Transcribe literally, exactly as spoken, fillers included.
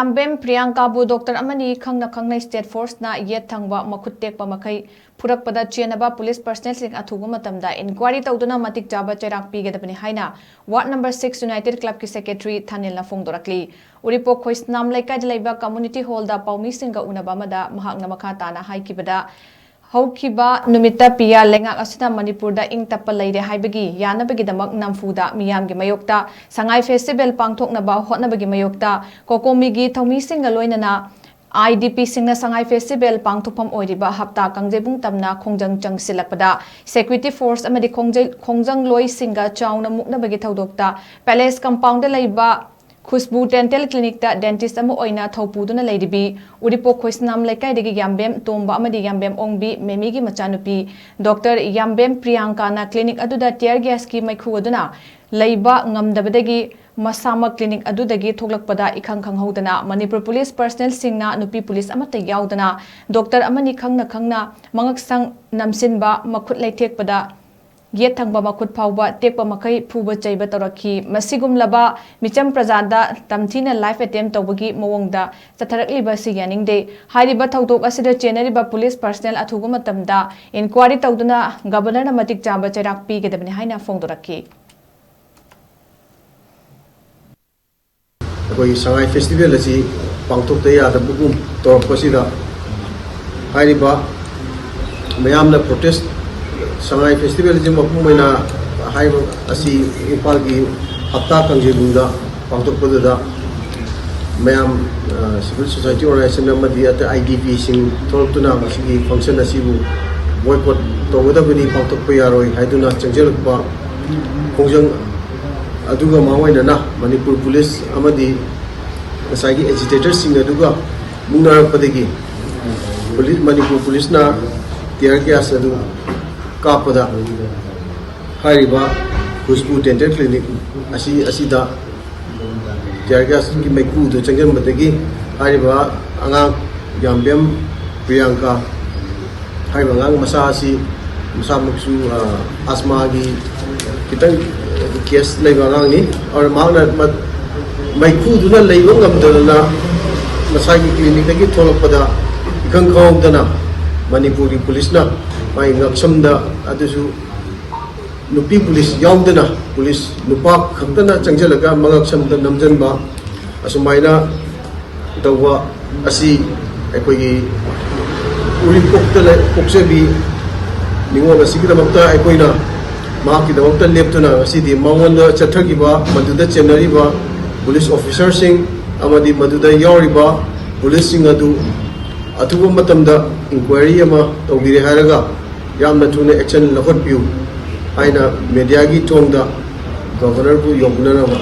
ꯌꯥꯝꯕꯦꯝ ꯄ꯭ꯔꯤꯌꯥꯡꯀꯥꯕꯨ doctor ꯑꯃꯅꯤ ꯈꯪꯅ ꯈꯪꯅ ꯁ꯭ꯇꯦꯠ ꯐꯣꯔꯁꯅ ꯌꯦꯠ ꯊꯪꯕ ꯃꯈꯨꯠ ꯇꯦꯛꯄ ꯃꯈꯩ ꯐꯨꯔꯛꯄꯗ ꯆꯦꯟꯅꯕ ꯄꯨꯂꯤꯁ ꯄꯔꯁꯅꯦꯜꯁꯤꯡ ꯑꯊꯨꯕ ꯃꯇꯝꯗ ꯏꯟꯀ꯭ꯋꯥꯏꯔꯤ ꯇꯧꯗꯨꯅ ꯃꯇꯤꯛ ꯆꯥꯕ ꯆꯩꯔꯥꯛ ꯄꯤꯒꯗꯕꯅꯤ ꯍꯥꯏꯅ ꯋꯥꯔꯗ ꯅꯝꯕꯔ ꯁꯤꯛꯁ ꯌꯨꯅꯥꯏꯇꯦꯗ ꯀ꯭ꯂꯕꯀꯤ ꯁꯦꯀ꯭ꯔꯦꯇꯔꯤ ꯊꯥꯅꯤꯜꯅ ꯐꯣꯡꯗꯣꯔꯛꯂꯤ꯫ ꯎꯔꯤꯄꯣꯛ ꯈꯣꯏꯁꯅꯥꯝ ꯂꯩꯀꯥꯏꯗ ꯂꯩꯕ ꯀꯝꯃꯨꯅꯤꯇꯤ ꯍꯣꯜꯗ ꯄꯥꯎꯃꯤꯁꯤꯡꯒ ꯎꯅꯕ ꯑꯃꯗ ꯃꯍꯥꯛꯅ ꯃꯈꯥ ꯇꯥꯅ ꯍꯥꯏꯈꯤꯕꯗ, ꯍꯧꯈꯤꯕ ꯅꯨꯃꯤꯠꯇ ꯄꯤꯌꯥ ꯂꯩꯉꯥꯛ ꯑꯁꯤꯅ ꯃꯅꯤꯄꯨꯔꯗ ꯏꯪ ꯇꯞꯄ ꯂꯩꯔꯦ ꯍꯥꯏꯕꯒꯤ ꯌꯥꯅꯕꯒꯤꯗꯃꯛ ꯅꯝꯐꯨꯗ ꯃꯤꯌꯥꯝꯒꯤ ꯃꯥꯌꯣꯛꯇ ꯁꯉꯥꯏ ꯐꯦꯁꯇꯤꯚꯦꯜ ꯄꯥꯡꯊꯣꯛꯅꯕ ꯍꯣꯠꯅꯕꯒꯤ ꯃꯥꯌꯣꯛꯇ ꯀꯣꯀꯣꯃꯤꯒꯤ ꯊꯧꯃꯤꯁꯤꯡꯒ ꯂꯣꯏꯅꯅ ꯑꯥꯏ ꯗꯤ ꯄꯤꯁꯤꯡꯅ ꯁꯉꯥꯏ ꯐꯦꯁꯇꯤꯚꯦꯜ ꯄꯥꯡꯊꯣꯛꯐꯝ ꯑꯣꯏꯔꯤꯕ ꯍꯞꯇꯥ ꯀꯥꯡꯖꯩꯕꯨꯡ ꯇꯝꯅ ꯈꯣꯡꯖꯪ ꯆꯪꯁꯤꯜꯂꯛꯄꯗ ꯁꯦꯀ꯭ꯌꯨꯔꯤꯇꯤ ꯐꯣꯔꯁ ꯑꯃꯗꯤ ꯈꯣꯡꯖꯩ-, ꯈꯣꯡꯖꯪꯂꯣꯏꯁꯤꯡꯒ ꯆꯥꯎꯅ ꯃꯨꯛꯅꯕꯒꯤ ꯊꯧꯗꯣꯛꯇ ꯄꯦꯂꯦꯁ ꯀꯝꯄꯥꯎꯟꯗ ꯂꯩꯕ ꯈꯨꯁꯕꯨ ꯗꯦꯟꯇꯦꯜ ꯀ꯭ꯂꯤꯅꯤꯛꯇ ꯗꯦꯟꯇꯤꯁ ꯑꯃ ꯑꯣꯏꯅ ꯊꯧꯄꯨꯗꯨꯅ ꯂꯩꯔꯤꯕꯤ ꯎꯔꯤꯄꯣꯛ ꯈꯣꯏꯁꯅꯥꯝ ꯂꯩꯀꯥꯏꯗꯒꯤ ꯌꯥꯝꯕꯦꯝ ꯇꯣꯝꯕ ꯑꯃꯗꯤ ꯌꯥꯝꯕꯦꯝ ꯑꯣꯡꯕꯤ ꯃꯦꯃꯤꯒꯤ ꯃꯆꯥꯅꯨꯄꯤ ꯗꯣꯛꯇꯔ ꯌꯥꯝꯕꯦꯝ ꯄ꯭ꯔꯤꯌꯥꯡꯀꯥꯅ ꯀ꯭ꯂꯤꯅꯤꯛ ꯑꯗꯨꯗ ꯇꯤꯌꯔ ꯒ꯭ꯌꯥꯁꯀꯤ ꯃꯩꯈꯨ ꯑꯗꯨꯅ ꯂꯩꯕ ꯉꯝꯗꯕꯗꯒꯤ ꯃꯁꯥꯃꯛ ꯀ꯭ꯂꯤꯅꯤꯛ ꯑꯗꯨꯗꯒꯤ ꯊꯣꯛꯂꯛꯄꯗ ꯏꯈꯪ ꯈꯪꯍꯧꯗꯅ ꯃꯅꯤꯄꯨꯔ ꯄꯨꯂꯤꯁ ꯄꯔꯁꯅꯦꯜꯁꯤꯡꯅ ꯅꯨꯄꯤ ꯄꯨꯂꯤꯁ ꯑꯃꯠꯇ ꯌꯥꯎꯗꯅ ꯗꯣꯛꯇꯔ ꯑꯃꯅꯤ ꯈꯪꯅ ꯈꯪꯅ ꯃꯉꯛꯁꯪ ꯅꯝꯁꯤꯟꯕ, ꯃꯈꯨꯠ ꯂꯩꯊꯦꯛꯄꯗ ꯌꯦꯠ ꯊꯪꯕ ꯃꯈꯨꯠ ꯐꯥꯎꯕ ꯇꯦꯛꯄ ꯃꯈꯩ ꯐꯨꯕ ꯆꯩꯕ ꯇꯧꯔꯛꯈꯤ꯫ ꯃꯁꯤꯒꯨꯝꯂꯕ ꯃꯤꯆꯝ ꯄ꯭ꯔꯖꯥꯗ ꯇꯝꯊꯤꯅ ꯂꯥꯏꯐ ꯑꯦꯇꯦꯝ ꯇꯧꯕꯒꯤ ꯃꯑꯣꯡꯗ ꯆꯠꯊꯔꯛꯂꯤꯕ ꯑꯁꯤ ꯌꯥꯅꯤꯡꯗꯦ꯫ ꯍꯥꯏꯔꯤꯕ ꯊꯧꯗꯣꯛ ꯑꯁꯤꯗ ꯆꯦꯟꯅꯔꯤꯕ ꯄꯨꯂꯤꯁ ꯄꯔꯁꯅꯦꯜ ꯑꯊꯨꯕ ꯃꯇꯝꯗ ꯏꯟꯀ꯭ꯋꯥꯏꯔꯤ ꯇꯧꯗꯨꯅ ꯒꯕꯔꯅꯔꯅ ꯃꯇꯤꯛ ꯆꯥꯕ ꯆꯩꯔꯥꯛ ꯄꯤꯒꯗꯕꯅꯤ ꯍꯥꯏꯅ ꯐꯣꯡꯗꯣꯔꯛꯈꯤ꯫ ꯑꯩꯈꯣꯏꯒꯤ ꯁꯉꯥꯏ ꯐꯦꯁꯇꯤꯚꯦꯜ ꯑꯁꯤ ꯄꯥꯡꯊꯣꯛꯇ ꯌꯥꯗꯕꯒꯨꯝ ꯇꯧꯔꯛꯄꯁꯤꯗ, ꯍꯥꯏꯔꯤꯕ ꯃꯌꯥꯝꯅ ꯄ꯭ꯔꯣꯇꯦꯁ, ꯁꯉꯥꯏ ꯐꯦꯁꯇꯤꯚꯦꯜꯁꯤ ꯃꯄꯨꯡ ꯑꯣꯏꯅ ꯍꯥꯏꯕ ꯑꯁꯤ ꯏꯝꯐꯥꯜꯒꯤ ꯍꯞꯇꯥ ꯀꯥꯡꯖꯩꯕꯨꯡꯗ ꯄꯥꯡꯊꯣꯛꯄꯗꯨꯗ ꯃꯌꯥꯝ, ꯑ, ꯁꯤꯚꯤꯜ ꯁꯣꯁꯥꯏꯇꯤ ꯑꯣꯔꯒꯅꯥꯏꯖꯦꯁꯟ ꯑꯃꯗꯤ ꯑꯇꯩ ꯑꯥꯏ ꯗꯤ ꯄꯤꯁꯤꯡ ꯊꯣꯛꯂꯛꯇꯨꯅ ꯃꯁꯤꯒꯤ ꯐꯪꯁꯟ ꯑꯁꯤꯕꯨ ꯕꯣꯏꯀꯣꯠ ꯇꯧꯒꯗꯕꯅꯤ, ꯄꯥꯡꯊꯣꯛꯄ ꯌꯥꯔꯣꯏ ꯍꯥꯏꯗꯨꯅ ꯆꯪꯁꯤꯜꯂꯛꯄ ꯈꯣꯡꯖꯪ ꯑꯗꯨꯒ ꯃꯥꯡꯑꯣꯏꯅꯅ ꯃꯅꯤꯄꯨꯔ ꯄꯨꯂꯤꯁ ꯑꯃꯗꯤ ꯉꯁꯥꯏꯒꯤ ꯑꯦꯖꯤꯇꯦꯇꯔꯁꯤꯡ ꯑꯗꯨꯒ ꯃꯨꯛꯅꯔꯛꯄꯗꯒꯤ ꯄꯨꯂꯤꯁ, ꯃꯅꯤꯄꯨꯔ ꯄꯨꯂꯤꯁꯅ ꯇꯤꯌꯔ ꯒ꯭ꯌꯥꯁ ꯑꯗꯨ ꯀꯥꯞꯄꯗ ꯍꯥꯏꯔꯤꯕ ꯈꯨꯁꯕꯨ ꯗꯦꯟꯇꯦꯜ ꯀ꯭ꯂꯤꯅꯤꯛ ꯑꯁꯤ, ꯑꯁꯤꯗ ꯇꯤꯌꯔ ꯒ꯭ꯌꯥꯁꯀꯤ ꯃꯩꯈꯨꯗꯨ ꯆꯪꯁꯤꯟꯕꯗꯒꯤ ꯍꯥꯏꯔꯤꯕ ꯑꯉꯥꯡ ꯌꯥꯝꯕꯦꯝ ꯄ꯭ꯔꯤꯌꯥꯡꯀꯥ ꯍꯥꯏꯔꯤꯕ ꯑꯉꯥꯡ ꯃꯆꯥ ꯑꯁꯤ ꯃꯁꯥꯃꯛꯁꯨ, ꯑ, ꯑꯁꯃꯥꯒꯤ ꯈꯤꯇꯪ ꯀꯦꯁ ꯂꯩꯕ ꯑꯉꯥꯡꯅꯤ꯫ ꯑꯗꯨꯅ ꯃꯍꯥꯛꯅ ꯃ-, ꯃꯩꯈꯨꯗꯨꯅ ꯂꯩꯕ ꯉꯝꯗꯗꯅ ꯃꯁꯥꯒꯤ ꯀ꯭ꯂꯤꯅꯤꯛꯇꯒꯤ ꯊꯣꯛꯂꯛꯄꯗ ꯏꯈꯪ ꯈꯪꯍꯧꯗꯅ ꯃꯅꯤꯄꯨꯔꯒꯤ ꯄꯨꯂꯤꯁꯅ ꯃꯥꯒꯤ ꯉꯛꯁꯝꯗ, ꯑꯗꯨꯁꯨ ꯅꯨꯄꯤ ꯄꯨꯂꯤꯁ ꯌꯥꯎꯗꯅ ꯄꯨꯂꯤꯁ ꯅꯨꯄꯥ ꯈꯛꯇꯅ ꯆꯪꯁꯤꯜꯂꯒ ꯃꯉꯛꯁꯝꯗ ꯅꯝꯁꯤꯟꯕ, ꯑꯁꯨꯃꯥꯏꯅ ꯇꯧꯕ ꯑꯁꯤ ꯑꯩꯈꯣꯏꯒꯤ ꯎꯔꯤꯄꯣꯛꯇ ꯂꯩ-, ꯄꯣꯛꯆꯕꯤ ꯅꯤꯉꯣꯜ ꯑꯁꯤꯒꯤꯗꯃꯛꯇ ꯑꯩꯈꯣꯏꯅ ꯃꯍꯥꯛꯀꯤꯗꯃꯛꯇ ꯂꯦꯞꯇꯨꯅ ꯉꯁꯤꯗꯤ ꯃꯉꯣꯟꯗ ꯆꯠꯊꯈꯤꯕ, ꯃꯗꯨꯗ ꯆꯦꯟꯅꯔꯤꯕ ꯄꯨꯂꯤꯁ ꯑꯣꯐꯤꯁꯥꯔꯁꯤꯡ ꯑꯃꯗꯤ ꯃꯗꯨꯗ ꯌꯥꯎꯔꯤꯕ ꯄꯨꯂꯤꯁꯁꯤꯡ ꯑꯗꯨ ꯑꯊꯨꯕ ꯃꯇꯝꯗ ꯏꯟꯀ꯭ꯋꯥꯏꯔꯤ ꯑꯃ ꯇꯧꯕꯤꯔꯦ ꯍꯥꯏꯔꯒ ꯌꯥꯝꯅ ꯊꯨꯅ ꯑꯦꯛꯁꯟ ꯂꯧꯈꯠꯄꯤꯌꯨ ꯍꯥꯏꯅ ꯃꯦꯗꯤꯌꯥꯒꯤ ꯊꯣꯡꯗ ꯒꯕꯔꯅꯔꯕꯨ ꯌꯧꯅꯅꯕ